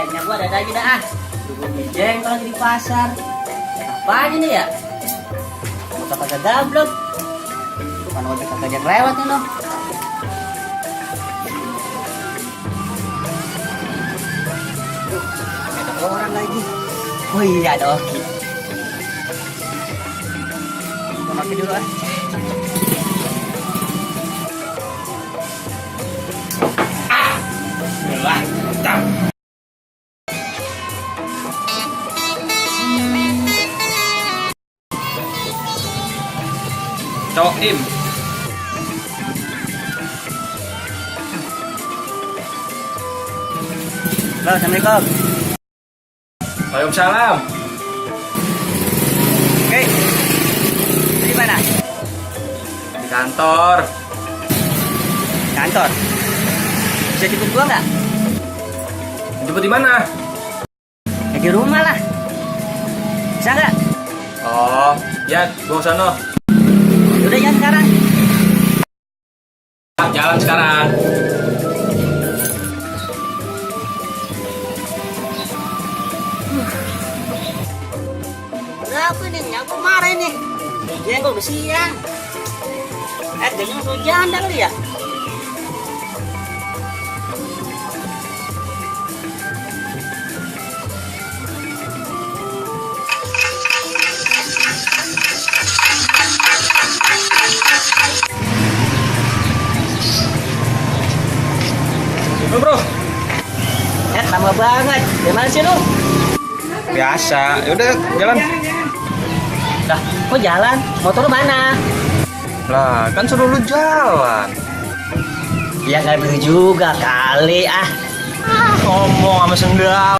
kayaknya gua ada aja dah. Tunggu bijeng kalau lagi di pasar. Apanya nih ya? Motor kagak gablok. Tukang ojek kagak ajak lewat nih noh. Ada orang lagi. Oh iya ada Oki. Oki dulu ah. Mantap. Cok Im. Halo, assalamualaikum. Waalaikumsalam. Oke. Di mana? Di kantor. Kantor. Bisa jemput gua nggak? Jemput di mana? Ya di rumah lah. Bisa nggak? Oh, ya, gua kesana. Udah jalan sekarang. Jalan sekarang. Berapa nih? Aku marah nih. Dia kok udah siang. Jangan hujan dah kali ya. Bro, Lama banget. Gimana sih lu? biasa. Yaudah, jalan. Lah, kok jalan? Motor lu mana? Lah, kan suruh lu jalan. Ya nggak begitu juga kali ah. Ngomong sama sendal.